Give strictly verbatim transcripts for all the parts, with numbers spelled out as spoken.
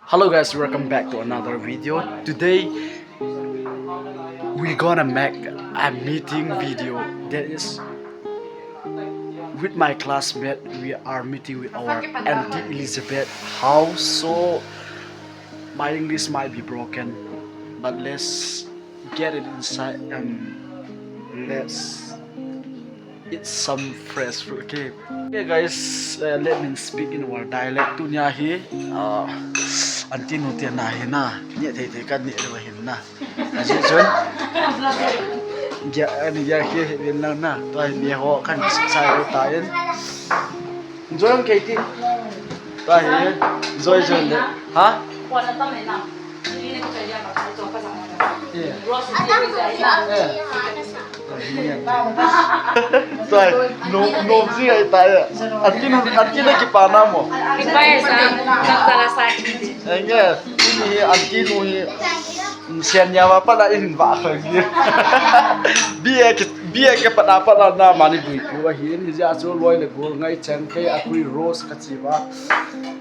Hello guys, welcome back to another video. Today we're gonna make a meeting video that is with my classmate. We are meeting with our Auntie Elizabeth house. So my English might be broken, but let's get it inside and let's eat some fresh fruit. Okay. Okay guys, uh, let me speak in our dialect. Tunia hi, uh, Auntie nu te na hi na, ni thei thei kan ni lo hin na. Ajeh chun. Ja, ani ja hi hi win lang na. Tua hi ni ho kan sai ro ta in. Join Katie. Tua hi. Join join de. Ha? Tua, no, no, si ai ta ya. Auntie nu, auntie na kipa na mo. Kipa ya sa, tak tala sa kiti. Enge, ini auntie nu hi, sian ya ma pa na in ba kha gi. Bia ke, bia ke pa na pa na na mani bui ku ba hi, ni ja so loi le gol ngai chang ke a kui Rose ka chi ba.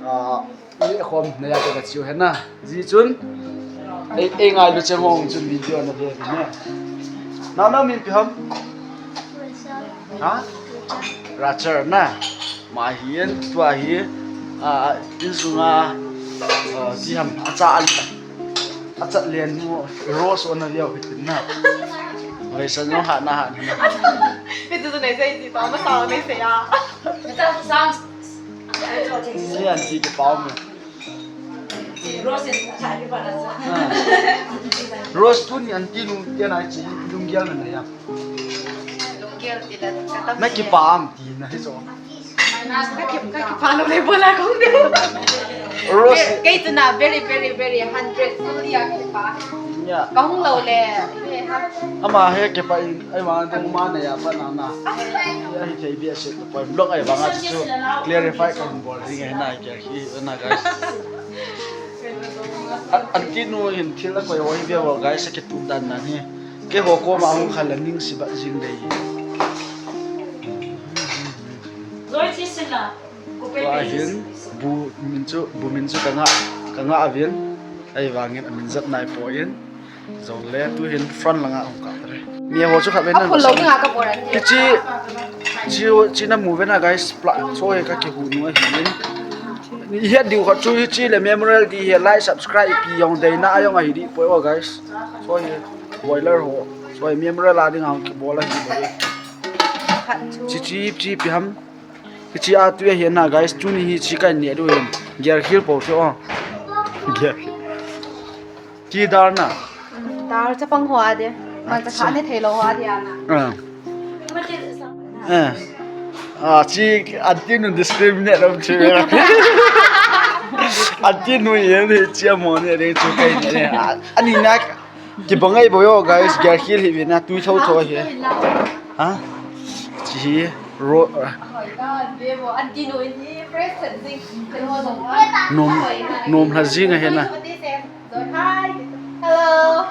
Ah, Ei khom na ya ka chiu hena. Ji chun. Ei, ei ngai lu cheng hong chun video na ve ne. Na na min pi ham? Ha? Rachel na. Ma hi en tua hi. A, in sunga. A, ti ham a cha an. A cha len mu Rose on na leo hitin na. Vai san no ha na ha na. Itu tu nei sei ji pa ma sa nei sei a. Itu sang Ni auntie kipau mo. Rose in auntie pa na sa. Ah. Rose tuni auntie nu te na chi lunggel na ya. Lunggel ti la. Na kipa am ti na hi so. Na ka ki, ka kipa lo le bola kong de. Rose. Kei tu na very, very, very hundred fully a kipa. Ya. Kong lo le. Ama he kipa in, ai ma dong ma na ya pa na na. Ya hi thei bia se. Point block ai vang a chu clarify kan bol ding e na ke hi na guys. Auntie nu hin thil a koi hoi bia guys, a kitu dan na hi. Kei ho koma hung kha la ning si ba jing dei. Zoi chi sina. Tua hin bu min chu, bu min chu ka nga, ka nga avin. Ai vangin a min jat nai po in. Jong le tu hin front langa hung ka tare. Mi ho chu kha ve na. Kichi, chi, chi na mu ve na guys. Pla, so he ka kihu nu ahi in. Hi diu kha chu hi chi le memorial di he like subscribe pi jong dei na jong ahi di po guys. So he boiler ho. So he memorial a ding hung kibol ahi di. Chi chi chi pi ham. Kichi a tu hi na guys, tuni hi chi kai ni du hin. Gear khil po chu o. Gear. Ti dar na. Dar chapang ho a de. Ma cha kha ne thei lo ho a de ana. Ah. Eh. Ah, chi auntie nu discriminate ram chi. Auntie nu ye ni chi mo ni de chu kai ni. Ani na kibangai bo yo guys, gear khil hi ve na tu tho tho hi. Ha? Chi hi ro. Nom, nom la jing a hi na. Hello.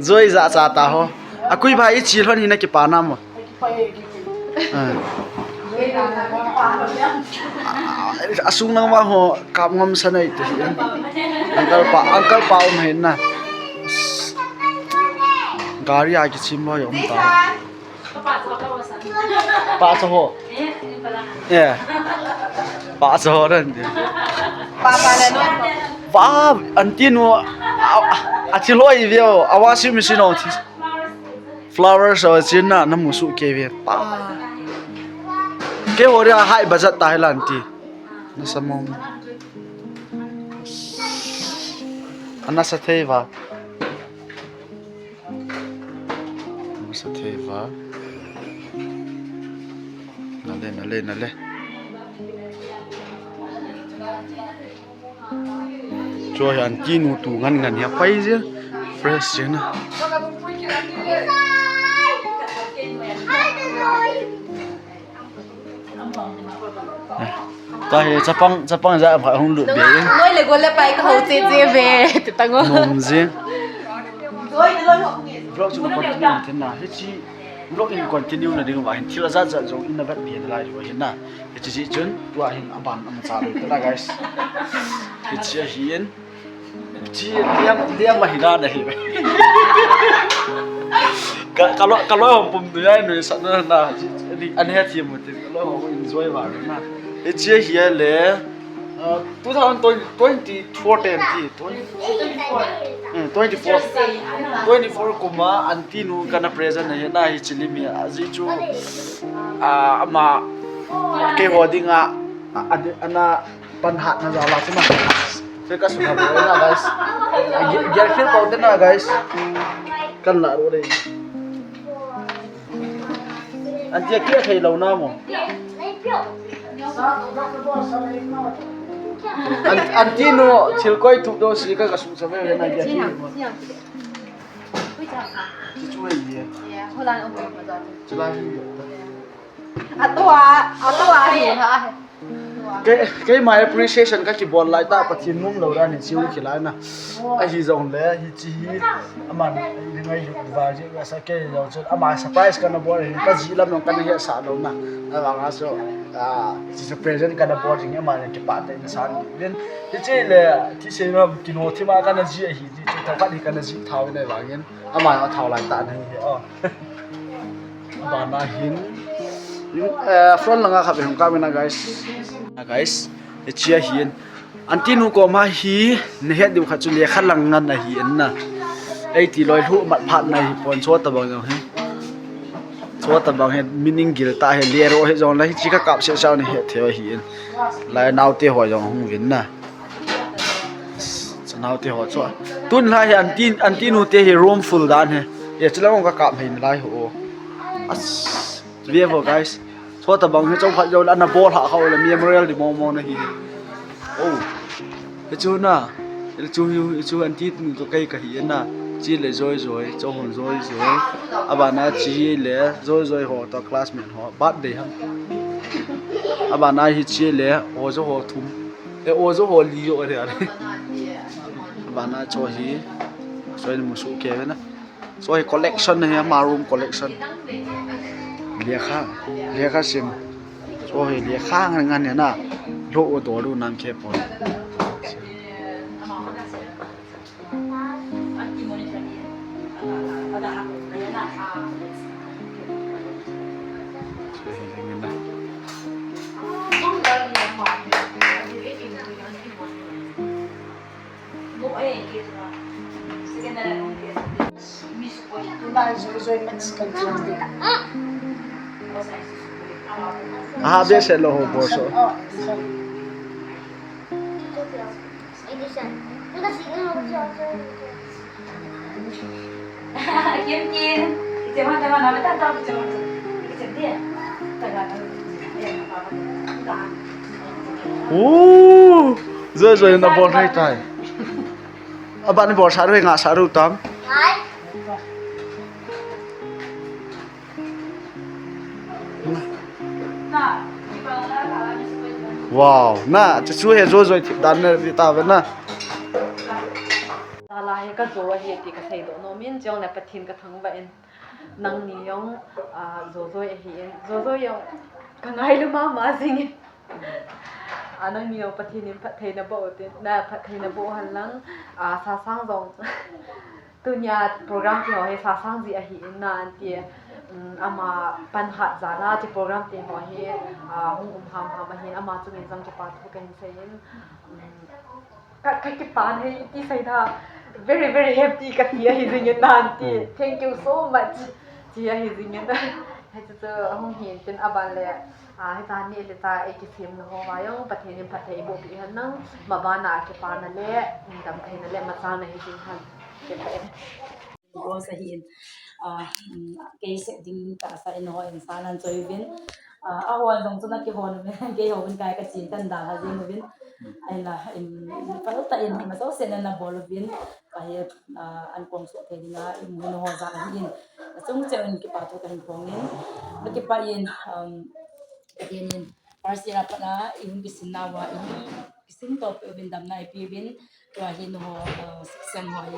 Zoi ja cha ta ho. A kui ba i chi lhon hi na kipa na mo. Ah. A sung nang ma ho kap ngam sa nei te hi. Uncle pa, uncle pa um hin na. Gari a kichim lo yom ta. Pa cha ho. Eh. Pa cha ho dan de. Pa pa le no. Pa auntie nu a, a, a chi loi veo. A washing machine on. Flowers a chin na na mu su ke ve. Pa. Ke ho ria hai ba jat ta hai la auntie. Na sa mom. Ana sa thei va. Masa thei va. Na le, na le, na le. Chu hi auntie nu tu ngan ngan hi a pai jia. Fresh jia na. Tahi chapang, chapang ja pha hung lut be. Noi le gol le pai ka ho che che ve. Ti ta ngo. Nom jing. Vlog chu continue tin na. Hichi vlog in continue na ding va hin thil a jat jat jong in na vet be lai ri hin na. Hichi chi chun tua hin aban am cha lo ta guys. Hichi a hin. Chi liam liam ma hi na na hi. Ka ka lo ka lo hom pum tu ya nu sa na na. Ani ha thi mu ti ka lo hom enjoy ba na. E chi hi le. Uh, two thousand twenty, twenty-four ten ti, twenty, hmm, twenty-four, twenty-four kuma aunty nu kana present na hi na hi chili mi aji chu, ah, ama keiho dinga, ah, ana pan hat na jala chu na. Che ka suna bo na guys. Gel feel pau te na guys. Kan la ro dei. Aunty kia thei lo na mo. Aunty nu thil koi thup do si ka ka sung sa ve na ya. Chi chu ye. Chi la hi. Atua, atua hi ha. Kei, keima appreciation ka kibol lai ta Pathen nom lou dan hi chiu kilai na. Ahi jong le, hichi hi, aman, ni ngai hi va ji, asa kei jong chu, ama surprise kana bol hi, ka ji lam jong kana hesah lou na. Avanga chu, ah, hichi chu present kana bol hi, ama jong kipah tah in asan. Then, hichi le, thisen lam, kino thima kana ji ahi ji chu, thakhat hi kana ji thao in avangin, ama jong athao lai ta na hi, oh. Bana hin. Eh, front langa khat hung ka mina guys. Na guys, hichi ahin. Aunty nu koma hi, na het diu khat chu lekha lang ngan ahi in na. Ei ti loi lhu mat phat na hi pon chota bang jong hi. Chota bang hi meaning gil ta hi le ro hi jong la hichi ka kap se sao ni het thei ahi in. Lai nau te ho jong hung vin na. Chanau te ho chu. Tun lai hi aunty, aunty nu te hi room full dan hi. Ye chu lang ka kap hei lai ho. As, ve vo guys. Chota bang hi chong khat jo la na bol ha kha le memorial di mo mo na hi. Oh. Hi chu na. Hi chu hi chu aunty nu to kai ka hi na. Chi le Joy Joy, cho hon Joy Joy. Abana chi le Joy Joy ho to classmate ho. Birthday ham. Abana hi chi le o jo ho thum. E o jo ho li jo re are. Abana cho hi. Soi ni musu ke ve na. Cho hi collection na hi ama room collection. Lekha, lekha sim. Cho hi lekha ngan ngan na. Lo o do lu nam ke pon. Aha, bia se lo ho bo so. Kim Kim. Uh, Joy Joy na bol hai tai. Abani bol saru nga saru tam. Wow, na, chu chu he Joy Joy thip dan na ri ta ve na. Tala he ka jo ahi ti ka sei do no min jong le Pathen ka thangvah in nangni jong, ah, Joy Joy ahi in Joy Joy jong ka ngailu mama jing in. Ah, nangni jong Pathen in phatthei na boh u tin, na phatthei na boh u hen lang, ah, Sasang jong. Tunia program ti ho hi Sasang ji ahi in na aunty, um, ama pan hat jal a ti program ti ho hi, ah, hung um ham ham ahin ama chungin jong kipa thu kahin sei in, um, ka, ka kipa na hi ti sei da very, very happy kati ahi jing in na aunty. Hmm. Thank you so much. Ti ahi jing in. Hichu chu ahung hin tin aban le, ah, hicha ni le cha ei kisem na ho va jong Pathen in phatthei boh peh hen lang, ma bana kipana le, damtheina le machang na hi jing hen. Boss ahi in, ah, um, kei seh ding tahsa in ho in san an choi uvin. Ah, a hon jong chu na kihon uvin, kei ho in kai ka chin tan da ha jing uvin. Ahin la, in, pal ta in, ma so sen na bol uvin. Ka hi, ah, an kong so thei dinga, in mun ho jang ahi in. Chung cheh in kipa thu kahin phong in. Ka kipa in, um, ka tin in, first year a pat na, in kisin na va, in kisin to pe uvin damna ipi uvin. Tua hi nangho, uh, section ho hi,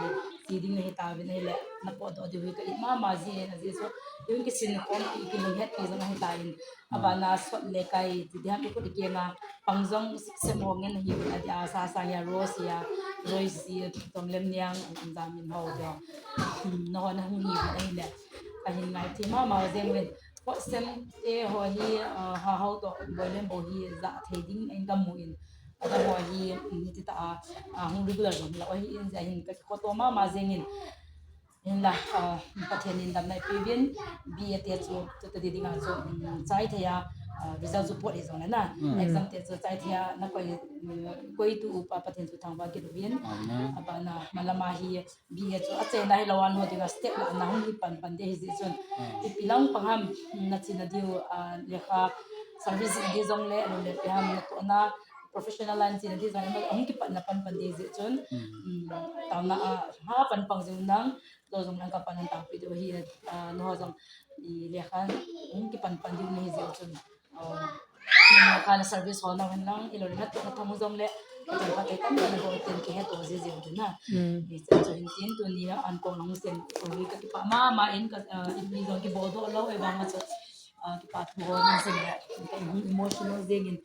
ti ding nahi tauvin ahile. na potdoh diu hi ka it mama jin, ajeh chu, i hung kisin khompi, i kilunghetpi jong ahitan, abana sot le kai, ti diham i khut i kenga, pang jong sep mong ngen ahi, adia, Sasang a, Rose a, Joyce, Tomlem Niang, Jamin ho jong, hmm, nahon ahung hi ahile, kahin ngaithei mama jeng uvin, Kotsen te ho hi, ah, Hahao toh Boilembo hi ja thei ding in kamu in. Adang ho hi, um, hiti tah a, ah, hung regular jong hilou ahin, jeh hin kakikhoto mama jengin. Hinla, ah, Pathen in damna eipeuvin, B A te chu, chuti dinga chu, um, chai thei a, ah, result chu pot hijongle na. Mm. Exam te chu chai thei a, na koi, um, koitu upa Pathen chu thangvah kit uvin. Amen. Abana, malama hi, B A chu achaina hilou a, nodinga step lahna hung hi panpan ding ahi jeh chun. Mm. Ipi lang pang ham, na chena diu, ah, lekha service ding jongle, alou le ipi ham natohna, professional line chena ding jongle, ahung kipatna panpan ding ahi jeh chun. Mm. Mm, taona a, ha panpan jing nang, lo jong lang kapan taopi diu ahi, ah, nangho jong, i lekha, hung kipanpan diu nahi jeh chun. Ah, nangho kana service hol nau hen lang, ilou le natoh natham u jongle, kachung khat thei tamtah nabol ten kihetto jiji u tin na. Mm. Hiche chu hin tin tuni a ankong lang sen, tuni kakipah mama in ka, ah, in mi jong kibol doh lou, ahivang a chu, ah, kipah thu hol nau sen le, ka emotional jeng in,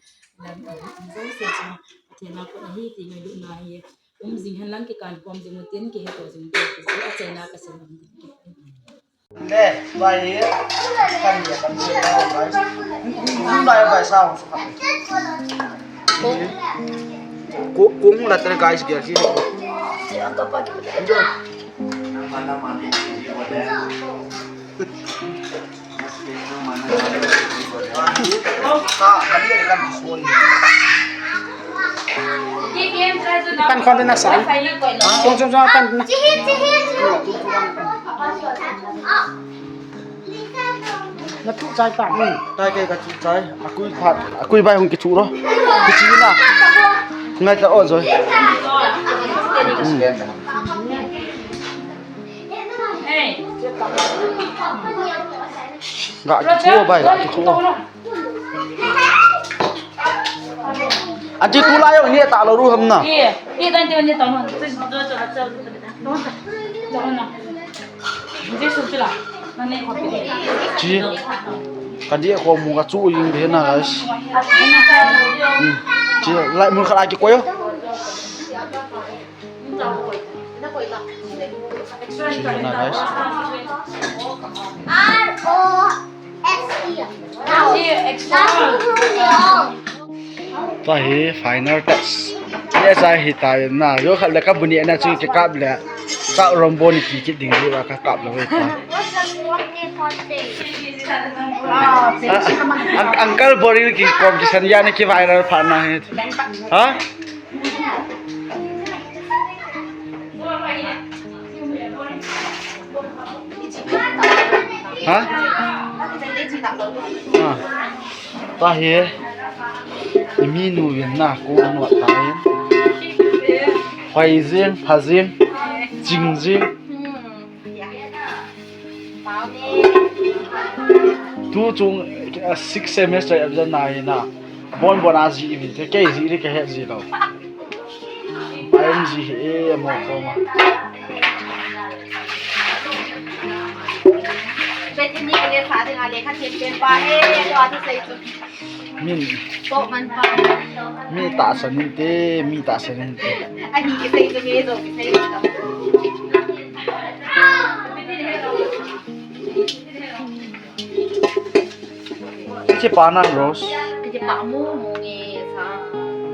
lam, ah, in jong sen chu, Pathen a kon ahi ti ngailutna hi, um jing hen lang kikan khom jing u tin kihetto jing u tin, achaina kasei nom tin. Le, bai, kan le, kan le, bai. Bai, bai, sa, sa. Ko, kung la tere guys, guys, ini. Pan khon na san. Sung, sung, sung, pan na. Na tu chai ta. Hmm, tai kai ka tu chai. Akui phat, akui bai hung kitu ro. Kitu na. Ngai ta o joi. Hmm. Ga kitu bai, ga kitu. Aji tu la yo ni ta lo ru ham na. Ye, ye dan te ni ta ma. Chi. Ka dia ko mu ka chu ing de na guys. Hmm. Chi lai mun khala ki ko yo. Chi na guys. Tua hi final touch. Yes, a hi ta na. Yo khat le ka bu ni na chu ki kap le. Ka rombo ni ki ki ding ri ka kap le wei ta. Uncle Boril ki competition ya ni ki viral pha na hi. Ha? Ha? Ah. Ta hi. Imi nu vin na ko anot ta hi. Hoi jing, pha jing, ching jing. Tu chung, ah, six semester exam na hi na. Bon bon a ji ivin te kei ji ri ka he ji lo. Ai um ji he e mo ko ma. Bet ni le sa de nga le kha chen chen pa he to a tu sei tu. Min. To man pa. Mi ta sa nin te, mi ta sa nin te. Ahi ke sei tu me do ke sei tu. Kiche pa nan Rose. Kiche pa mu mu nge sa.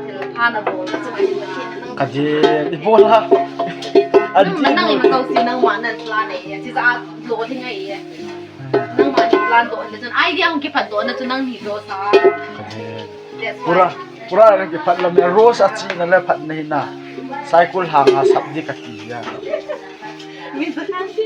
Thil pha na bol na chu ai ma thi na. Ka di, i bol ha. Nang ma nang i ma kau si nang ma nan plan e. Chi sa lo thi ngai e. Nang ma ni plan do na chun idea hung kipat do na chu nang ni do sa. Ka di. That's why. Pura, pura nang kipat la me Rose a chi na le phat na hi na. Cycle hang a sap di ka ti ya. Mi sa ti.